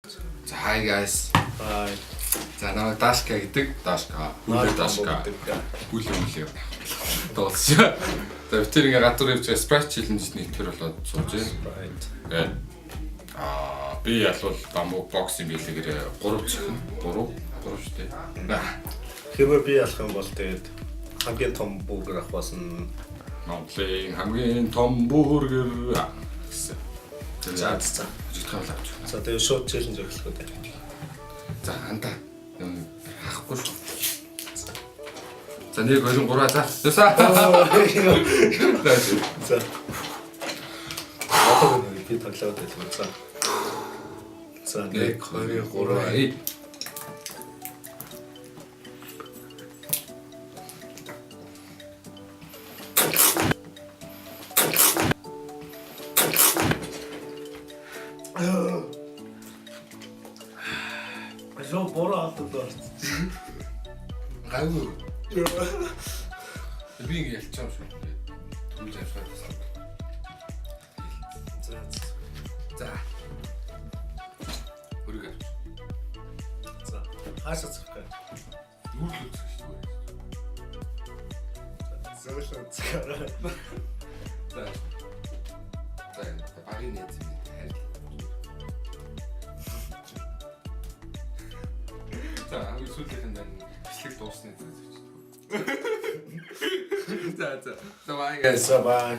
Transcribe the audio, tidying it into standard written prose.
За, hi guys. Bye. За, намайг Дашка гэдэг. Дашка. Хүлээ Дашка. Хүлээ хүлээ. Дуусчаа. За, бид тэр ингээ гадуур явж байгаа Sprite challenge нийтэр болоод сууж байна. Sprite. Тэгээд би ялвал бамбук боксing билегээр 3 чихэн 3 3 шүү дээ. Хэрвээ би ялах юм бол тэгээд хамгийн том бургер авах болно. Монголын хамгийн том бургер гэсэн. За за. Жигтгай бол авч. За, тэгээд шууд challenge эхлэх үү. За, анда юм хахгүй шүү. За, 1 2 3, за. За. За. Одоо нэг би тоглоод байлгүй. За. За, 1 2 3. Шоо бороо алдаад орсон. Гайгүй. Би ингэ ялчих юм шүү. Түлж авшаад байсан. За. За. Хөрөг авч. За. Хаашаа цохих вэ? Юу л үзэх шүү дээ. Зөвлөө цохороо. За. За, багийн найз юм хайр. За, хамгийн сүүлийнх нь байна. Бичлэг дуусны зэ. За за. За, bye guys. За, bye.